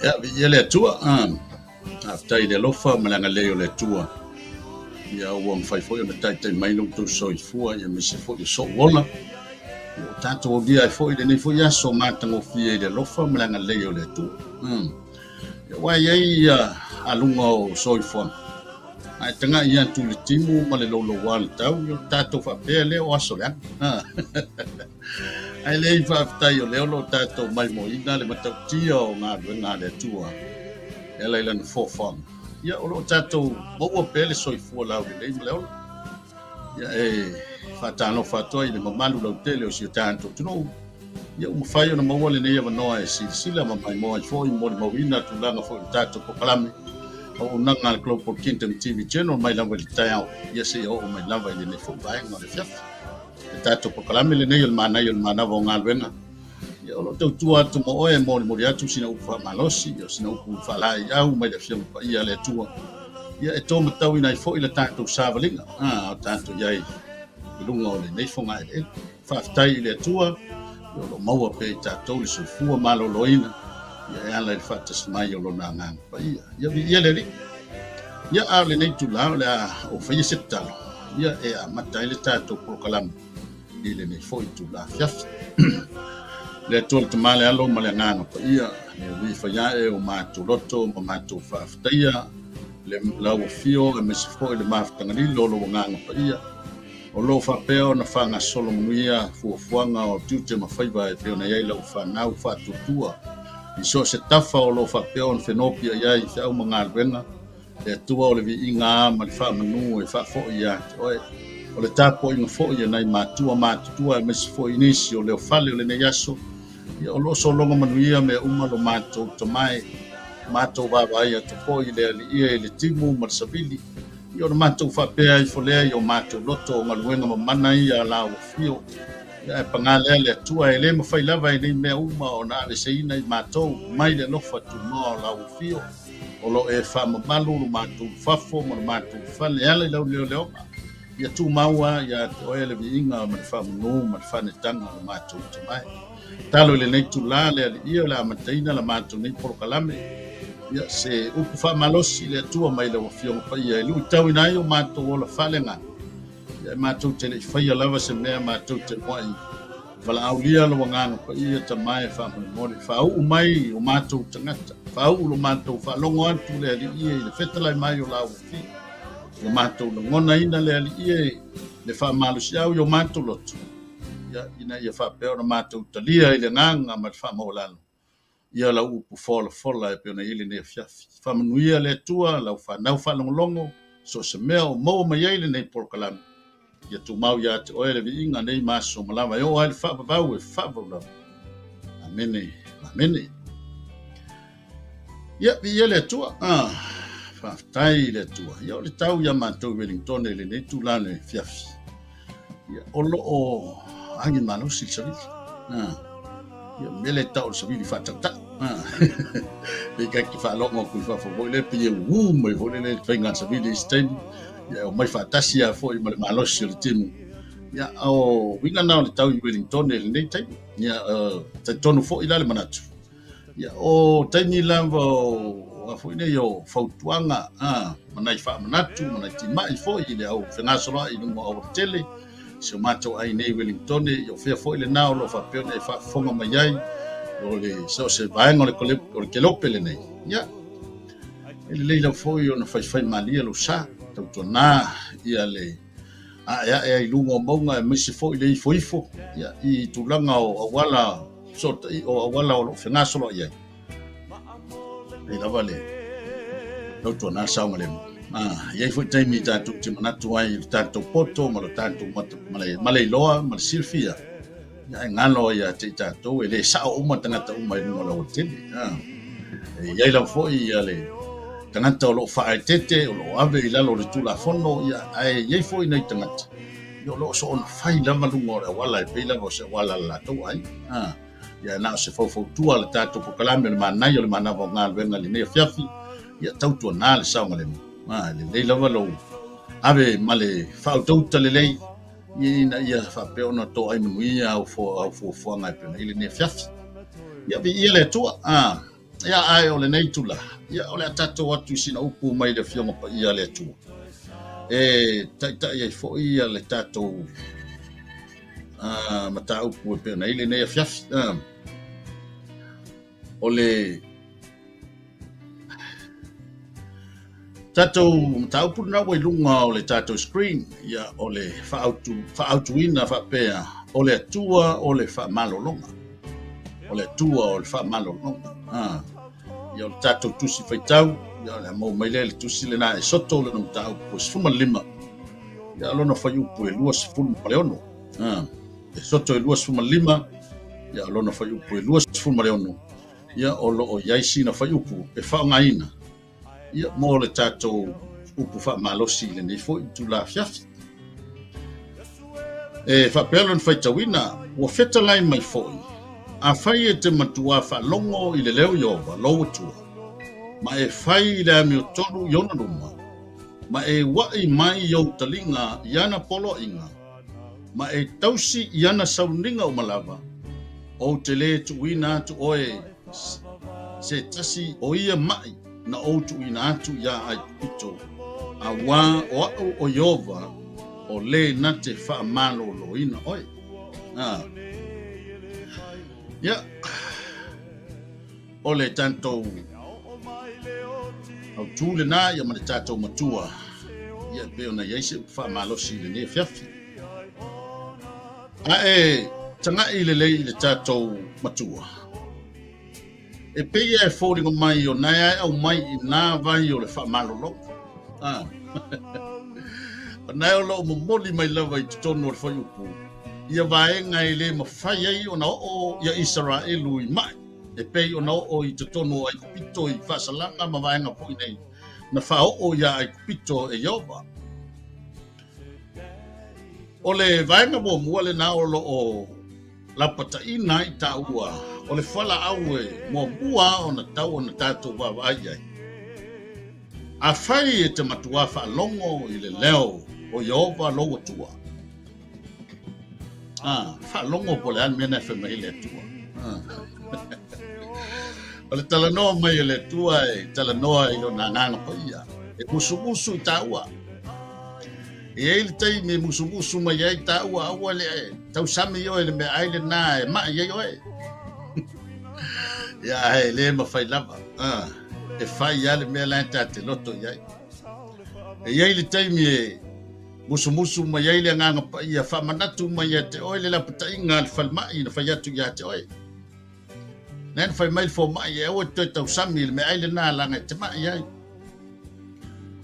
Ia, viia le Atua. Faafetai i le alofa ma le agalelei o le Atua. Ia, ua mafai foi ona taitai mai lo outou soifua, ia aemaise foi o sou ola. Ia, ua tatou aulia ai foi lenei foi aso matagofie i le alofa ma le agalelei o le Atua. Ia, ua i ai ia aluga o soifuaga. Ae tagai atu i le timu ma le louloua le tau, ia o tatou faapea lea o aso leaga. Ae leai, faafetai o lea o lo o tatou maimoaina le matautia o galuega a le Atua e ala i lana foafoaga. Ia, o lo o tatou maua pea le soifua laulelei ma le ola. Ia, e faatalofa atu ai i le mamalu lautele o si o tatou atunuu. Ia, ua mafai ona maua lenei avanoa e silasila ma maimoa ai foi molimauina tulaga foi o le tatou polokalame auaunaga a le Global Kingdom TV Channel mai lava i le taeao, ia seia oo mai lava i lenei foi vaega o le afiafi. Le tatou polokalame lenei o le manaia o le manava o galuega. Ia, o lo o tautua atu mo oe e molimoli atu sina upu faamalosi, ia, o sina upu faalaeiau mai le Afioga Paia a le Atua. Ia, e tōmatauina ai foi le tatou savaliga, a o tatou i ai i luga o lenei fogaeleele. Faafetai i le Atua, ia, o lo o maua pea i tatou le soifua maloloina, ia, e ala i le faatasi mai o Lona Agaga Paia. Ia, viia le Alii. Ia, a o lenei itula o le a ou faia se tatalo, ia, e amata ai le tatou polokalame i lenei foi itula afiafi. Le Atua le Tama, le Alo ma le Agaga Paia, le Alii fai ae o matou loto ma matou faafetaia le lau afio aemaise foi le mafutagalilo o lou Agaga Paia, o lo o faapea ona faagasolo manuia fuafuaga o tiute ma faiva e pei ona i ai lau fanau faatuatua i so o se tafa o lo o faapea ona fenopia i ai feau ma galuega. Le Atua o le viiga ma le faamanu e faafoi ia te oe. O le tapuaiga foi a nai matua matutua aemaise foi nisi o leofale o lenei aso, ia o lo o sologa manuia mea uma lo matou tamae, matou vaavaai atu foi i le aliia i le timu ma le savili, ia ona matou faapea ifo lea i o matou loto o galuega mamana ia a la ua fio. Ia ae paga lea le Atua e le mafai lava e nei mea uma ona aveseina i matou mai le alofa tunoa o la ua fio. O lo o e faamamalu lo matou fafo ma lo matou fale e ala i lau leoleoga. Ia tumau lava ia te oe le viiga ma le faamanu ma le faanetaga o lo matou tamae. Talo i lenei itula le Alii o le amataina la matou nei polokalame. Ia se upu faamalosi i le Atua mai lau Afioga Paia e luitauina ai o matou ola faaleagaga. Ia e matou te le i faia lava se mea matou te muai valaaulia lou Agaga Paia Tamae faamolemole. Faauu mai o matou tagata, faauu lo matou faalogo atu le Alii e i le fetalai mai o lau Afio. Lo matou lagonaina le Alii e le faamalosiau i o matou loto, ia, ina ia faapea ona matou talia i le agaga ma le faamaualalo ia lau upu folafola e pei ona i ai lenei afiafi. Faamanuia le Atua lau fanau faalogologo, so o se mea o maua mai ai lenei polokalame. Ia tumau ia te oe le viiga nei ma aso ma lava e oo ai le faavavau e faavavau lava. Amene, amene. Ia, viia le Atua. Ah, faafetai i le Atua. Ia, o le tau ia matou i Wellington i lenei tula le fiafi. Ia, o lo o agi malosi le savili. Ah, ia, mea le tau o le savili faatautai. Ah, pe kai ki faalogo aku i fafo foi le pe uu mai foi le le faiga savili i se taimi. Ia, o mai faatasi a foi ma le malosi o le timu. Ia, o uiga na o le tau i Wellington i lenei taimi. Ia, talitonu foi la le manatu. Ia, o taimi lava o a foi nei o fautuaga ma nai faamanatu ma nai timai foi i le au fegasoloai i luga o aualatele, si o matou ai nei i Wellington, ia o fea foi lena o lo o faapea ona e faafofoga mai ai o le so o se vaega o le, o le kelope lenei. Ia, e lelei lava foi ona faifai malie lou sa, tautuana ia le aeae ai i luga o mauga aemaise foi le ifoifo ia, i tulaga o auala fesootaiga o auala o lo o fegasoloai ai. E lava le tautuana le saogalemu. Ah, e i ai foi taimi tatou te manatu ai i le tatou poto ma le tatou ma le iloa ma le silafia. Ia, e galo ai ia te i tatou, e le sao uma tagata uma i luga o le aualatele. Ah, e i ai lava foi ia le tagata o lo o faaeteete, o lo o ave i lalo o le Tulafono, ia, ae i ai foi nai tagata, ia o lo o soona fai lava luga o le auala e pei lava o se auala a le latou aiga. Ah, ia na o se faufautua le tatou polokalame o le manaia o le manava o galuega i lenei afiafi, ia tautuana le saogalemu. Ah, e lelei lava lou ave ma le faautauta lelei, ina ia faapea ona toai manuia au fuafuaga e pei ona i ai lenei afiafi. Ia, viia le Atua. Ah, Ia, ae o lenei itula, ia, o le a tatou atu i sina upu mai le Afioga Paia a le Atua e taitai ai foi ia le tatou mataupu e pei ona i ai lenei afiafi. O le tatou mataupu lena ua i luga o le tatou screen, ia, o le faaautuina faapea, o le Atua o le faamalologa. O le Atua o le faamalologa. Ia, o le tatou tusi faitau, ia, o le a maua mai lea i le tusi lena Esoto, lona mataupu e 15, ia, lona fuaiupu e 26. Esoto e 25, ia, lona fuaiupu e 26, ia, o lo o i ai sina fuaiupu e faaaogaina, ia, mo le tatou upu faamalosi i lenei foi itula afiafi. E faapea lona faitauina, ua fetalai mai foi, afai e te matuā faalogo i le leo Ieova lou Atua, ma e fai i le amiotonu i ona luma, ma e uaʻi mai i ou taliga i ana poloaiga, ma e tausi i ana sauniga uma lava, ou te lē tuuina atu oe se tasi o ia maʻi na ou tuuina atu iā Aikupito, auā o aʻu ʻo Ieova o lē na te faamaloloina oe. Ia, o le tatou autū lenā ia ma le tatou matua, ia e pei ona i ai se upu faamalosi i lenei afiafi. A e tagaʻi lelei i le tatou matua, e pei e foliga mai o nae ae aumai i nā vai o le faamalologa. O nae o loo momoli mai lava i totonu o le fuaiupu, ia vaega e lē mafai ai ona oo ia Isaraelu i maʻi, e pei ona oo i totonu o Aikupito i faasalaga ma vaega foi nei na faaoo iā Aikupito e Ieova. O le vaega muamua lenā o loo lapataiina ai taua o le fualaau e muamua ona tau ona tatou vaavaai i ai. Afai e te matuā faalogo i le leo o Ieova lou Atua. Faalogo po o le a le mea na e fai mai ai le Atua. O le talanoa mai e le Atua e talanoa i lona agaga paia, e musumusu i taua. E i ai le taimi e musumusu mai ai taua, aua le tausami oe i le meaai lenā e maʻi ai oe. Ia, ae le mafai lava. E fai lava le mea la e ta te loto i ai. E i ai le taimi e musumusu mai ai le agaga paia, faamanatu mai ia te oe le lapataiga a le falemai na fai atu ia te oe. Lea na fai mai le fomai e aua e te toe tausami i le meaai lenā leaga e te maʻi ai.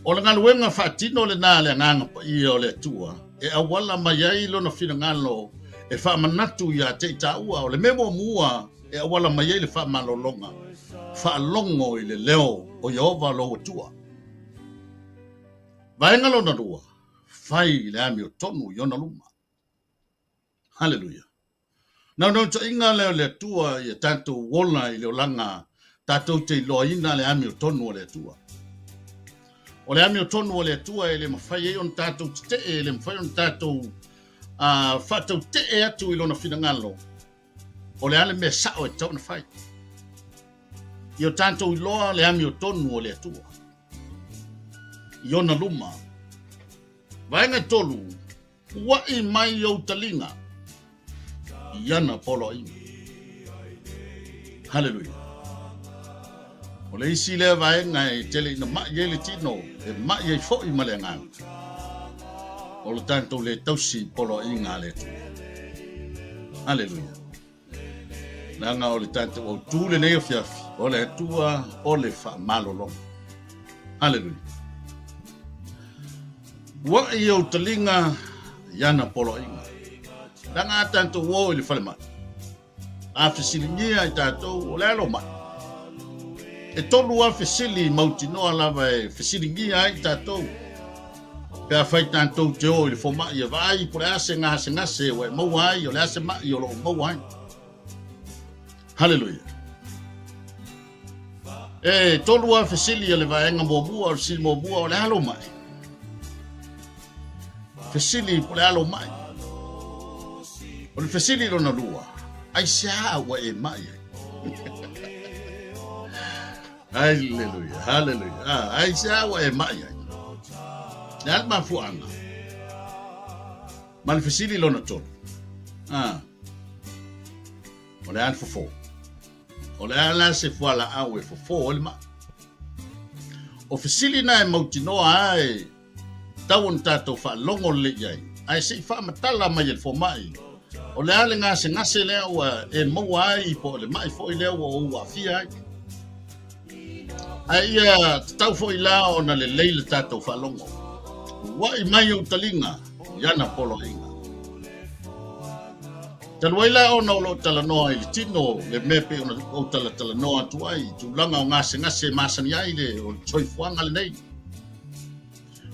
O le galuega faatino lenā a le agaga paia o le Atua e auala mai ai lona finagalo e faamanatu iā te i taua o le mea muamua e auala mai ai le faamalologa, faalogo i le leo o Ieova lou Atua. Vaega lona lua, fai i le amiotonu i ona luma. Haleluia! Naunautaiga lea o le Atua ia tatou ola i le olaga tatou te iloaina le amiotonu o le Atua. O le amiotonu o le Atua e le mafai ai ona tatou tetee, e le mafai ona tatou faatautee atu i lona finagalo, o le a le mea sao e tatau ona fai. Ia tatou iloa le amiotonu o le Atua i ona luma. Vaega e 3, Uaʻi mai ou taliga i ana poloaiga. Haleluia. O le isi lea vaega e tele ina maʻi ai le tino, e maʻi ai foi ma le agaga, o le tatou lē tausi i poloaiga a le Atua. Haleluia. Leaga o le tatou autū lenei afiafi, o le Atua o le faamalologa. Haleluia. Uaʻi ou taliga i ana poloaiga. Leaga a tatou o i le falemai, a fesiligia i tatou o le a lou maʻi. E tolu lava fesili mautinoa lava e fesiligia ai tatou pe afai tatou te o i le fomai e vaai po o le a se gasegase ua e maua ai, o le a se maʻi o lo o maua ai. Haleluia. E tolu lava fesili a le vaega muamua, o le fesili muamua, o le a lou maʻi? Fesili po o le a lou maʻi? O le fesili lona lua, aisea ua e maʻi ai? Haleluia, haleluia. Ah, ai se a ua e ma'i ai. Le a le mafua'aga? Ma le fesili lona tolu. Ah. O le a le fofo? O le a la se fualaau e fofo ai le ma'i? O fesili na e mautinoa a e tau ona tatou faalogo lelei i ai, ae se i faamatala mai e le fomai, o le a le gasegase lea ua e maua ai po o le ma'i foi lea ua ou aafia ai. Ae ia tatau foi la ona lelei le tatou faalogo. Ua'i mai ou taliga i ana poloaiga. Talu ai la ona o lo o talanoa i le tino le mea pei ona ou talatalanoa atu ai i tulaga o gasegase e masani ai le o le soifuaga lenei.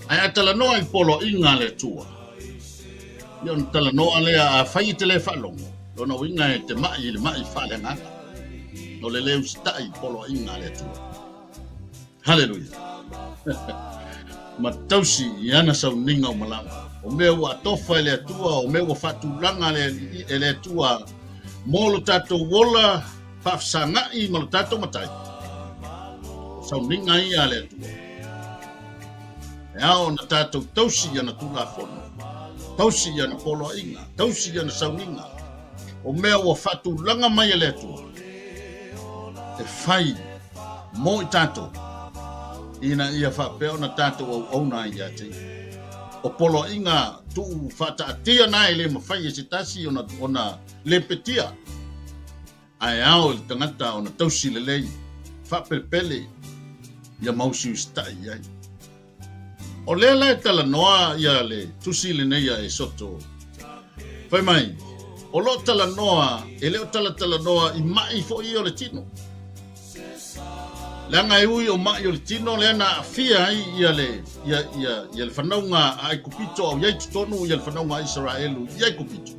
Ae a talanoa i poloaiga a le Atua, ia ona talanoa lea, afai e te le faalogo, lona uiga e te ma'i i le ma'i faaleagaga, o le le usitai i poloaiga a le Atua. Haleluia! Ma tausi i ana sauniga o malama. O mea ua atofa e le Atua, o mea ua faatulaga e le Atua mo lo tatou ola faafesaga'i ma lo tatou matai, o sauniga ia a le Atua. E ao ona tatou tausi i ana Tulafono, tausi i ana poloaiga, tausi i ana sauniga, o mea ua faatulaga mai e le Atua e fai mo i tatou, ina ia faapea ona tatou auauna ai ia te Ia. O poloaiga tuu faataatia na e le mafai e se tasi ona lepetia. Ae ao i le tagata ona tausi lelei, faapelepele ia mausiusitai i ai. O lea la e talanoa ia le tusi lenei a Esoto. Fai mai, o lo o talanoa, e le o talatalanoa i ma'i foi ia o le tino. Leaga e ui o ma'i o le tino lea na aafia ai ia le, ia, ia, ia le fanauga a Aikupito a o i ai totonu ia le fanauga a Isaraelu i Aikupito.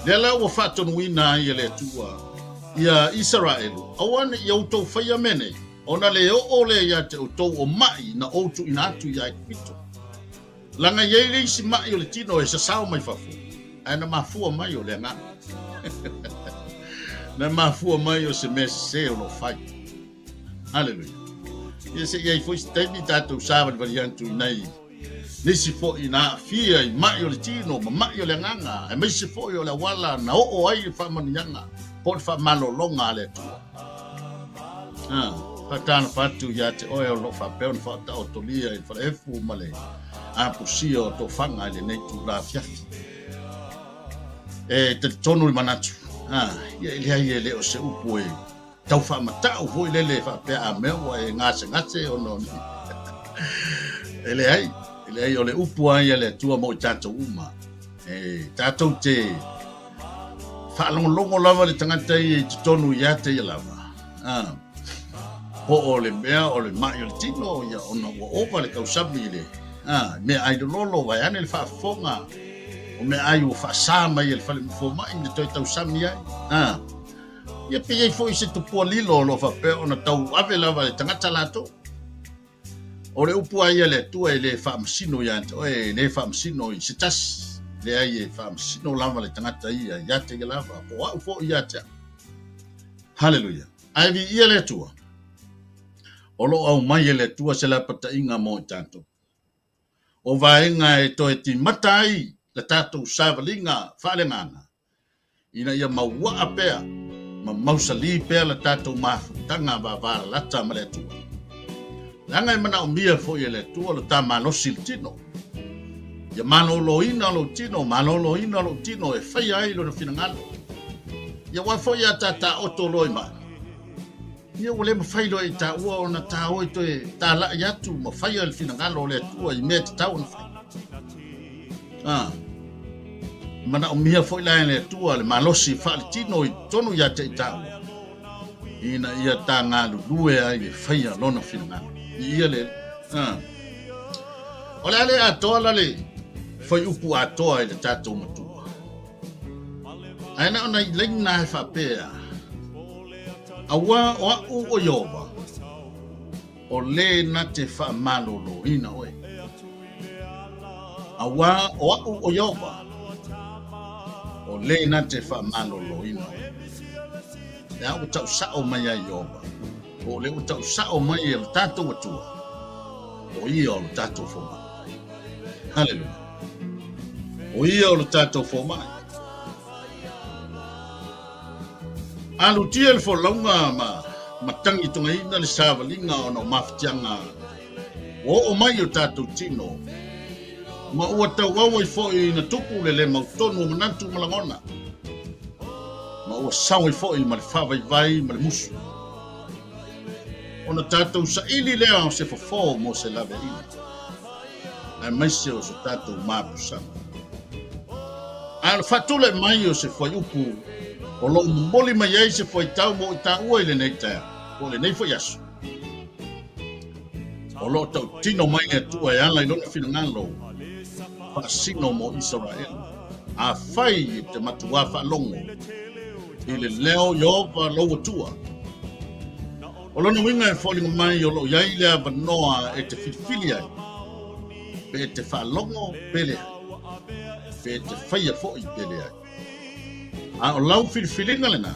Lea la ua faatonuina ai e le Atua ia Isaraelu, aua ne i outou faia mea nei, ona le oo lea ia te outou o ma'i na ou tuuina atu i Aikupito. Leaga e i ai le isi ma'i o le tino e sasao mai fafo, ae na mafua mai o le agaga. Na mafua mai o se mea sese o lo o fai. Haleluia. Ia se i ai foi se taimi tatou savalivali atu i nai nisi foi na aafia i ma'i o le tino ma ma'i o le agaga, aemaise foi o le auala na oo ai le faamanuiaga po o le faamalologa a le Atua. Ah, faatalofa atu ia te oe o lo o faapea ona faataotolia i le falaefu ma le apusia o tofaga i lenei itula afiafi. E talitonu le manatu, ah, ia e leai e le o se upu e tau faamata'u foi lele faapea a mea ua e gasegase ona o ni e leai, e leai o le upu lava ia a le Atua mo i tatou uma. E tatou te faalogologo lava le tagata ia i totonu ia te ia lava. Ah, po o le mea o le ma'i o le tino, ia ona ua ova le tausami i le ah, meaai lololo, vaeane le faafofoga o meaai ua faasā mai e le fale fomai na toe tausami ai. Ah, Ia pe i ai foi se tupua lilo o lo o faapea ona tau ave lava e tagata latou. O le upu a ia le Atua e le faamasino ia te oe, e le faamasino i se tasi. Leai e faamasino lava le tagata ia ia te ia lava, po o au foi ia te au. Haleluia. Ae viia le Atua. O lo o aumai e le Atua se lapataiga mo i tatou. O vaega e toe timata ai la tatou savaliga faaleagaga ina ia mauaa pea ma mausali pea la tatou mafutaga vavalalata ma le Atua. Leaga e manaomia foi e le Atua lo ta malosi i le tino. Ia maloloina lou tino, maloloina lou tino e faia ai lona finagalo. Ia aua foi a ta taoto loa i ma'i. Ia ua le mafai loa e taua ona ta o e toe tala'i atu ma faia le finagalo o le Atua i mea tatau ona fai. Ah, manaomia foi la e le Atua le malosi faaletino i totonu ia te i taua, ina ia ta galulue ai e faia lona finagalo. I ia le, ah. O le a le atoa la le fuaiupu atoa i le tatou matua. Ae na ona i laina e faapea, Auā o a'u o Ieova, o lē na te faamaloloina oe. Auā o a'u o Ieova, o lē na te faamaloloina oe. Lea ua tau sa'o mai ai Ieova. Po o lea ua tau sa'o mai e lo tatou Atua, o ia o lo tatou fomai. Haleluia. O ia o lo tatou fomai. Alutia le folauga ma matagitogaina le savaliga ona o mafatiaga ua oo mai i o tatou tino, ma ua tauau ai foi ina tupu le le mautonu o manatu ma lagona, ma ua sao ai foi ma le faavaivai ma le musu. Ona tatou saili lea o se fofo mo se laveaiga, aemaise o so tatou mapusaga. A o le faatulai mai o se fuaiupu o lo o momoli mai ai se fuaitau mo i taua i lenei taeao, po o lenei foi aso, o lo o tautino mai le Atua e ala i lona finagalo faasino mo Isaraelu, afai e te matuā faalogo i le leo o Ieova lou Atua. O lona uiga e foliga mai o lo o i ai le avanoa e te filifili ai, pe e te faalogo pe leai, pe e te faia foi pe leai. A o lau filifiliga lena,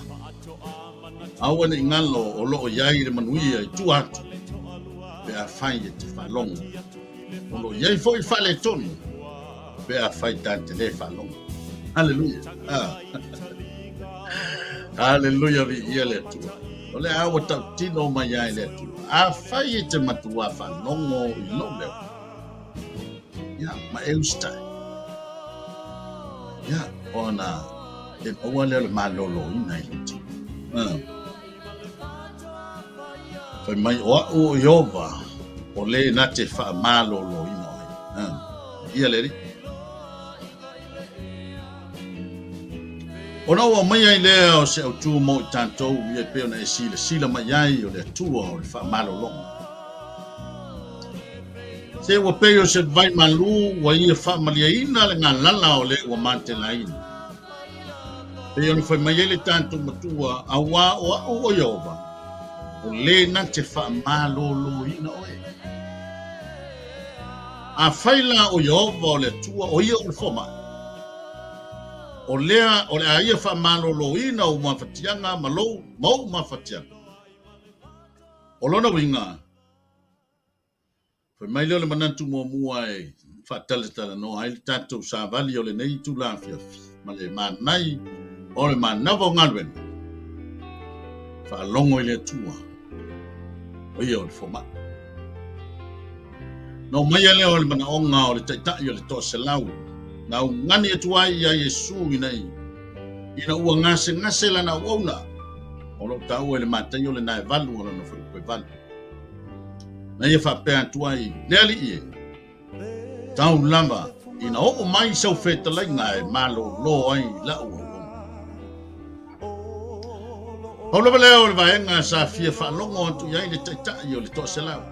aua ne i galo o lo o i ai le manuia i tua atu pe afai e te faalogo. O lo o i ai foi le faaletonu pe afai ta te lē faalogo. Haleluia. Ah. Haleluia, viia le Atua. O le a ua tautino mai ai le Atua. Afai e te matuā faalogo i lou leo, ia, ma e usitai. Ia, ona e maua lea o le malōlōina i lou tino. Ah. Fai mai, o a'u o Ieova, o lē na te faamalōlōina oe. Ah. Ia le Alii. Ona ou aumaia ai lea o se autū mo i tatou ia e pei ona e silasila mai ai o le Atua o le faamalologa. Se ua pei o se vai malū ua ia faamalieina le galala o le ua matelaina. Pei ona fai mai ai le tatou Matua, auā o a'u o Ieova, o lē na te faamalōlōina oe. Afai la o Ieova o le Atua, o ia o le fomai, o lea o le a ia faamalōlōina ou mafatiaga ma lou ma ou mafatiaga. O lona uiga, fai mai lea o le manatu muamua e faatalatalanoa ai le tatou savali o lenei itula afiafi ma le manai o le manava o galuega, faalogo i le Atua, o ia o le fomai. Na aumaia lea o le manaoga o le taitai o le toaselau, na augani atu ai iā Iesu ina ina ua gasegase lana auauna, o lo o taua i le Mataio lena e valu o lona fuaiupu e valu. Na ia faapea atu ai, Le Alii e, tau lava ina oo mai sau fetalaiga e malōlō ai la'u auauna. Pau lava lea o le vaega sa fia faalogo atu i ai le taitai o le toaselau,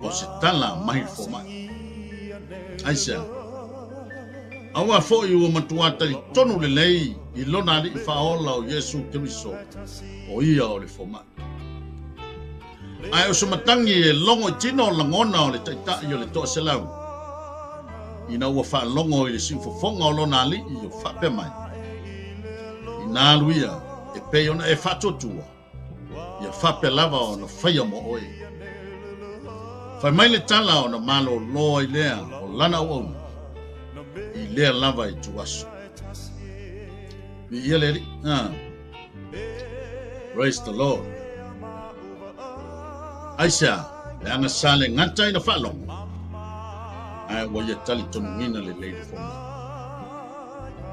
o se tala mai le fomai. Aisea? Aua foi ua matuā talitonu lelei i lona Alii Faaola o Iesu Keriso, o ia o le fomai. Ae o se matagi e logo i tino lagona o le taitai o le toaselau, ina ua faalogo i le siufofoga o lona alii o faapea mai, Inā alu ia e pei ona e faatuatua, ia faapea lava ona faia mo oe. Fai mai le tala ona malōlō ai lea o lana auauna i lea lava ituaso. Viia le Alii. Ah. Praise the Lord. Aisea, leaga sa le gata ina faalogo, ae ua ia talitonuina lelei le fomai.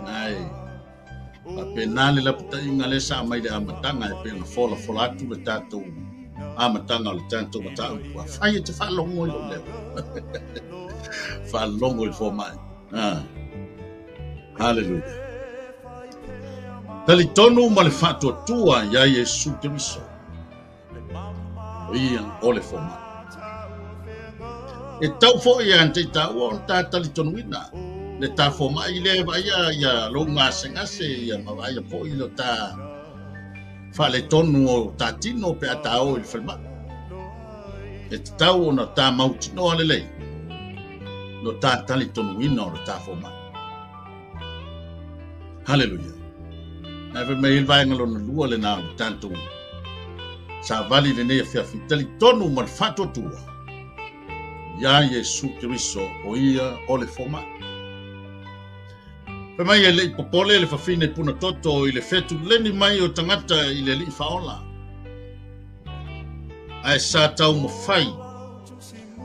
Ae, faapena le lapataiga lea sa aumai i le amataga e pei ona folafola atu le tatou amataga o le tatou mataupu. Afai e te faalogo i lou leo, faalogo i le fomai. Ah. Haleluia. Talitonu ma le faatuatua iā Iesu Keriso, o ia o le fomai. E tau foi ia te i tāua ona tā talitonuina le tā fomai lea e vaaia ia lou gasegase ia ma vaaia foi lo tā faaletonu o tā tino pe a tā o i le falemai. E tatau ona tā mautinoa lelei lo tā talitonuina o le tā fomai. Haleluia. Ae fai mai le vaega lona lua lena o le tatou Savali i lenei afiafi, talitonu ma le faatuatua iā Iesu Keriso o ia o le fomai. Fai mai e le i popole le fafine puna toto i le fetuleni mai o tagata i le Alii Faaola. Ae sa taumafai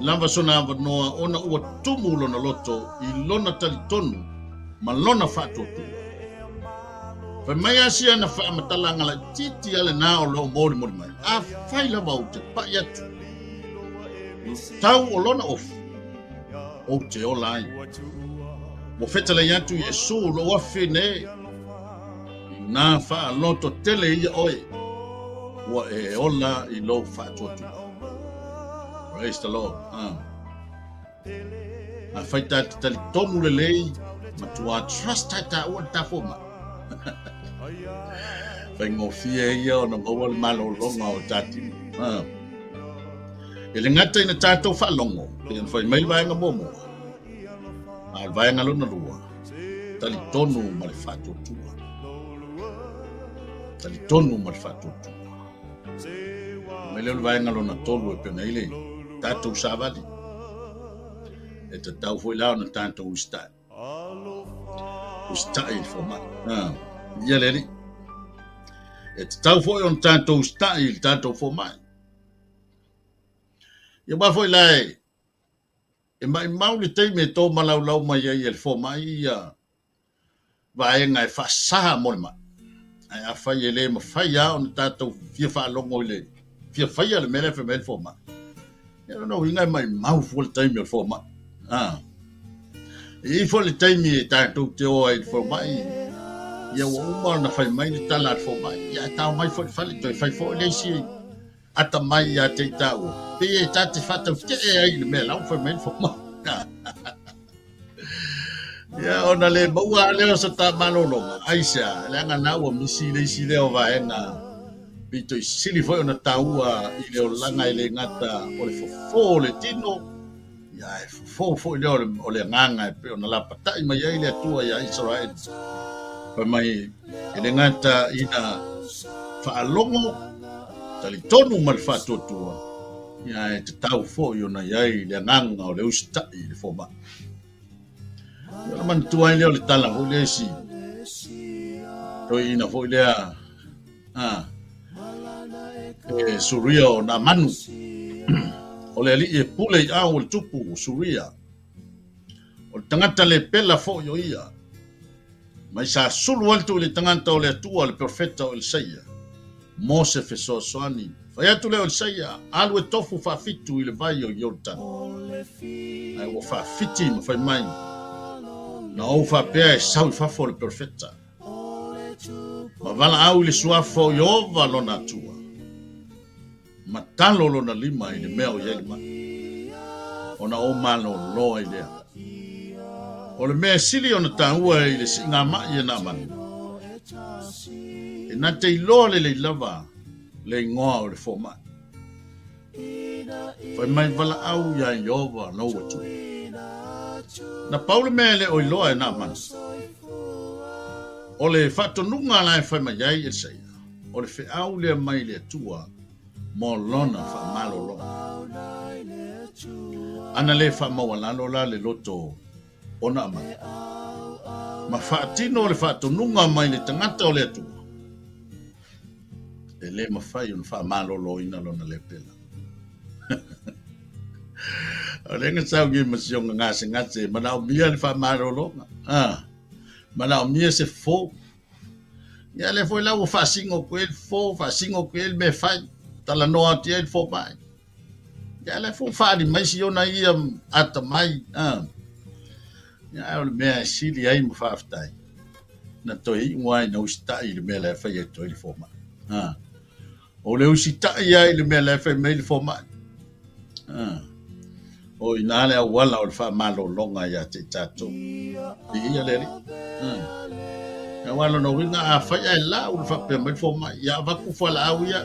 lava sona avanoa ona ua tumu lona loto i lona talitonu ma lona faatuatua. Fai mai a siana faamatalaga laitiiti a lena o lo o molimoli mai, afai lava ou te pai atu i tau o lona ofu, ou te ola ai. Ua fetalai atu Iesu lou afine, inā faaloto tele ia oe, ua e ola i lou faatuatua. Praise the Lord. Ah. Afai ta te talitonu lelei, matua trust ai tāua le tā fomai. Faigofie ia ona maua le malologa o tā tino. Ah. E le gata ina tātou faalogo, pei ona fai mai le vaega muamua, a o le vaega lona lua, talitonu ma le faatuatua. Talitonu ma le faatuatua. Mai lea o le vaega lona tolu e pei ona i le tātou savali. E tatau foi la ona tātou usitai. Usitai i le fomai. Ah, ia le Alii. E tatau foi ona tātou usitai i le tātou fomai. Ia aua foi la e, e maimau le taimi e tō malaulau mai ai e le fomai ia vaega e faasa mo le mai. Ae afai e le mafai lava ona tatou fia faalogo i le fia faia le mea lea e fai mai ai le fomai, ia o lona uiga e maimau fua le taimi o le fomai. Ah. E i ai foi le taimi e tatou te o ai i le fomai, ia ua uma ona fai mai le tala a le fomai, ia ae tao mai foi i le fale, toe fai foi le isi atamai ia te i tāua, pei e ta te faatautee ai i le mea la ua fai mai le fomai. Ia, ona le maua lava lea o se ta malologa, aisea, leaga na ua misi le isi lea o vaega pito i sili foi ona taua i le olaga e le gata o le fofo o le tino, ia ae fofo foi lea o le agaga e pei ona lapatai mai ai le Atua iā Isaraelu. Fai mai, e le gata ina faalogo, talitonu ma le faatuatua, ia ae tatau foi ona i ai le agaga o le usitai i le fomai. Ia ona manatua ai lea o le tala foi lea i si toeaina foi lea a e Suria o Naamanu. O le alii e pule i ao o le tupu o Suria. O le tagata le pela foi o ia. Mai sa sulu atu i le tagata o le Atua, le profeta o Elisaia, mo se fesoasoani. Fai atu lea o Elisaia, Alu e tofu faafitu i le vai o Ioritana. Ae ua faafiti ma fai mai, Na ou faapea e sau i fafo le profeta. Ma valaau i le suafa o Ieova lona Atua. Ma talo lona lima i le mea o i ai le mai, ona ou malolo ai lea. O le mea e sili ona taua i le siigamai e Naamani, e na te iloa lelei lava le igoa o le fomai. Fai mai valaau iā Ieova lou Atua. Na pau le mea e le o iloa e Naamani, o le faatonuga la e fai mai ai Elisaia, o le feau lea mai le Atua mo lona faamalologa. Ana le faamaualalo la le loto o Naamani, ma faatino le faatonuga mai le tagata o le Atua, e le mafai ona faamaloloina lona lepela. O lea na sau nei ma si ona gasegase, manaomia le faamalologa, ah, manaomia se fofo. Ia lea foi la ua faasino atu ai le fofo, faasino atu ai le mea e fai, talanoa atu ai le fomai. Ia lea foi ua faaali mai si ona ia atamai, ah. Ia ae o le mea e sili ai ma faafetai, na toe iu lava ina usitai i le mea la e fai atu ai le fomai. Ah. O le usitai lava i le mea la e fai mai le fomai. Ah. O i ina le auala o le faamalologa ia te i tatou. Viia le Alii. Ah. Aua lona uiga afai ae lau le faapea mai le fomai, ia avatu fualaau ia,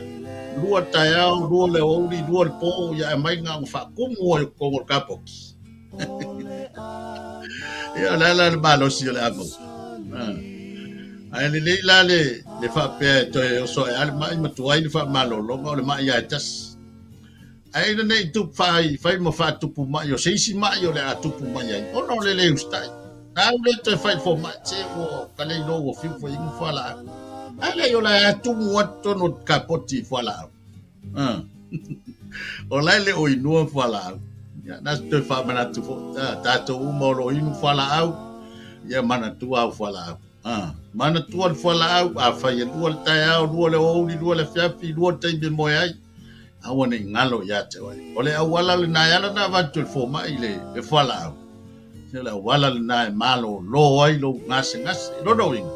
lua le taeao, lua le aoauli, lua le po, ia aumai na ona faatumu ai i totonu o le kapoti. Ia o le a la le malosi o le a maua. Ae lelei la le Le faapea e toe oso ae lava le mai ma tuai le faamalologa o le mai lava e tasi. Ae ina ne i tupu fai, fai ma faatupu mai o se isi mai o le a tupu mai ai, ona o le le usitai. Au le toe fai fomai, se ua ka le iloa ua fiu foi inu fualaau. Ae leai o la e atumu atu tonu o kapoti i fualaau. Ah. O la e le o inua fualaau. Ia, na se toe faamanatu foi. Ah, tatou uma o lo o inu fualaau, ia manatua au fualaau. Ah, manatua le fualaau, afai e lua le taeao, lua le aoauli, lua le afiafi, lua le taimi e moe ai. Aua ne i galo ia te oe. O le auala lena e ala ona avatu e le fomai le, le fualaau. Se o le auala lena e malōlō ai lou gasegase. I lona uiga,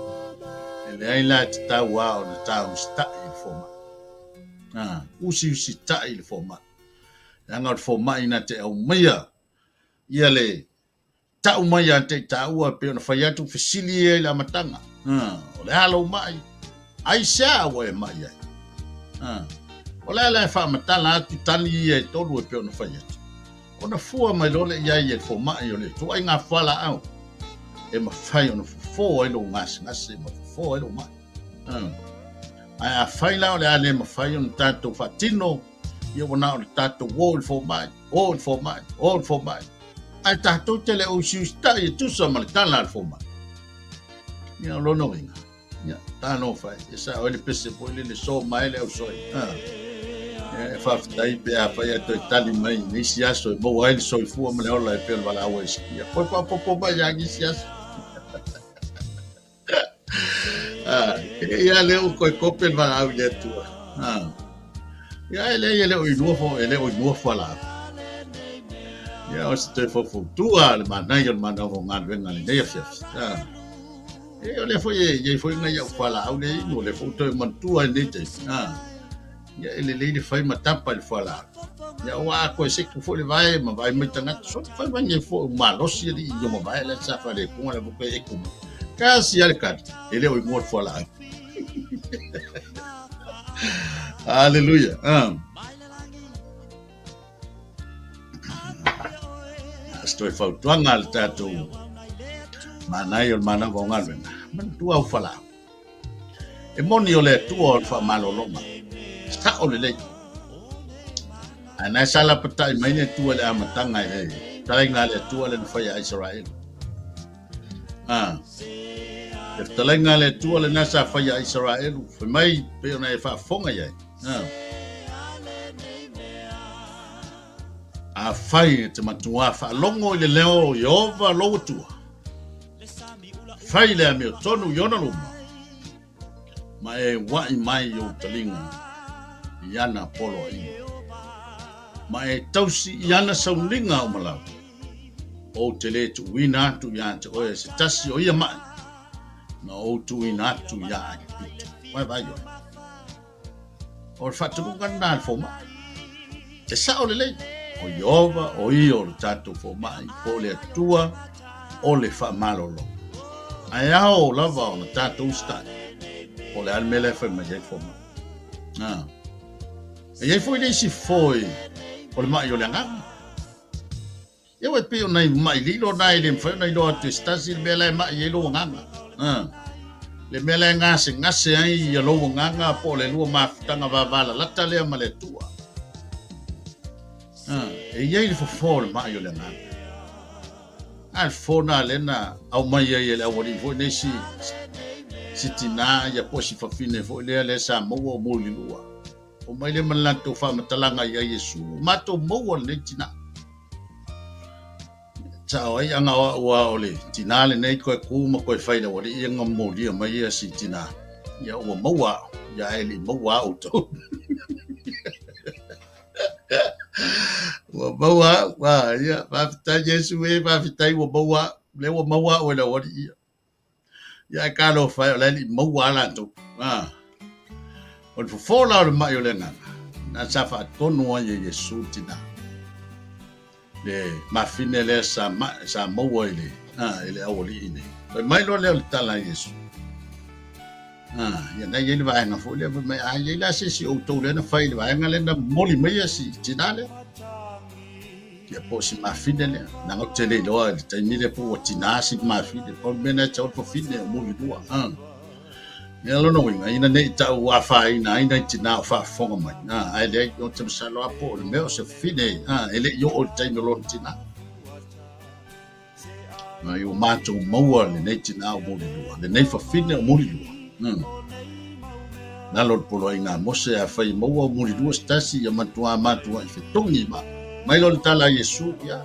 e leai la e tatau lava ona ta usitai i le fomai. Ah, usiusitai i le fomai. Leaga o le fomai na te aumaia ia le tau mai ia te i tāua e pei ona fai atu fesili ia i le amataga. O le a lou mai? Aisea ua e mai ai? O le a la e faamatala atu tali ia e tolu e pei ona fai atu? Ona fua mai loa lea i ai e le fomai o le ituaiga fualaau e mafai ona fofo ai lou gasegase ma fofo ai lou mai. Ae afai la o le a le mafai ona tatou faatino, ia ua na o le tatou o i le fomai, o i le fomai, o i le fomai. Ae tatou te le usiusitai e tusa ma le tala a le fomai. Ia o lona uiga, ia talofa e, e sao ai le pese foi lele so mai le ausoi. Ah. E faafetai pe afai a toe tali mai i nisi aso e maua ai le soifua ma le ola e pei o le valaau a Hesekia. Koe faaopoopo mai ia nisi aso. Ah, ia lea ua koe kope le valaau i le Atua. Ah. Ia e leai e le o inua fo, e le o inua fualaau. Ia o se toe faufautua le manaia o le manava o galuega lenei afiafi. Ah. E o lea foi e iai foi nai au fualaau lea inu, o lea foi ua toe manatua i lenei taimi. Ah. Ia e lelei le fai ma tapa i le fualaau. Ia aua a koe seku foi le vae ma vaai mai tagata, so fai mai nei foi o malosi alii i ona vae la sa faaleponga la koe e kuma. Kasi a le kali, e le o ingoa le fualaau. Hallelujah. Ah. Se toe fautuaga a le tatou manaia o le manava o galuega, manatua au fualaau. E moni o le Atua o le faamalologa, sao lelei. Ae na e sa lapatai mai le Atua i le amataga i le fetalaiga a le Atua lea na fai ia Isaraelu. Ah, le fetalaiga a le Atua lena sa fai ia Isaraelu, fai mai pei ona e faafofoga i ai. Ah. Afai e te matuā faalogo i le leo o Ieova lou Atua, Fai le amiotonu i ona luma, ma e uaʻi mai i ou taliga i ana poloaiga, ma e tausi i ana sauniga o malau, ou te lē tuuina atu iā te oe se tasi o ia maʻi, na ou tuuina atu iā Aikupito. Vaevae oe. O le faatonuga lena a le fomai. E sao lelei, o Ieova o ia o le tatou fomai, po o le Atua o le faamalolo. Ae ao lava ona tatou usitai, po o le a le mea la e fai mai ai le fomai. Ah. E i ai foi le isi foi o le mai o le agaga. Ia ua e pei o nai maʻi lilo na e le mafai ona iloa atu e se tasi le mea la e maʻi ai lou agaga. Ah. Le mea la e gasegase ai ia lou agaga po o le lua mafutaga vavalalata lea ma le Atua. Ah. E i ai le fofo o le maʻi o le agaga. A le fofo na lea na aumai ai e le aualii foi nei si, si tinā ia po o si fafine foi lea lea sa maua o Mulilu'a. Omai lea ma le latou faamatalaga ia Iesu, ua matou maua lenei tinā. Sao ai anga o au a o le tinā lenei koe kū ma koe fai le aualii ia nga molia mai ia si tinā. Ia ua maua au, ia ae le i maua au outou. Ua maua au, a, ia, faafetai Iesu e, faafetai ua maua au, lea ua maua au e le aualii ia. Ia ae talofa e, o la e le i maua lava latou. A. O le fofo la o le mai o le agaga, na sa faatonu ai e Iesu le tinā. Le mafine lea sa, ma, sa maua i le, a, i le aualii nei. Fai mai loa lea o le tala a Iesu. A, ia na i ai le vaega foi lea, fai mai, a i ai la se isi o outou lea na fai i le vaega lea na momoli mai ia si tinā lea. Ia po o si mafine lea. Leaga ou te le iloa i le taimi lea po ua tinā si mafine. Pau le mea na e tau le fafine o Mulilua. Ia lona uiga, ina ne i ta'u afaina ai nai tinā o faafofoga mai, ā, ae leai, ou te masalo lava po o le mea o se fafine, ā, e le i oo i le taimi o lona tinā. Ai ua matou maua lenei tinā o Mulilua, lenei fafine o Mulilua. Lalo o le poloaiga a Mose, afai e maua o Mulilua se tasi, ia matuā matua'i fetogi ma mai loa le tala a Iesu, ia,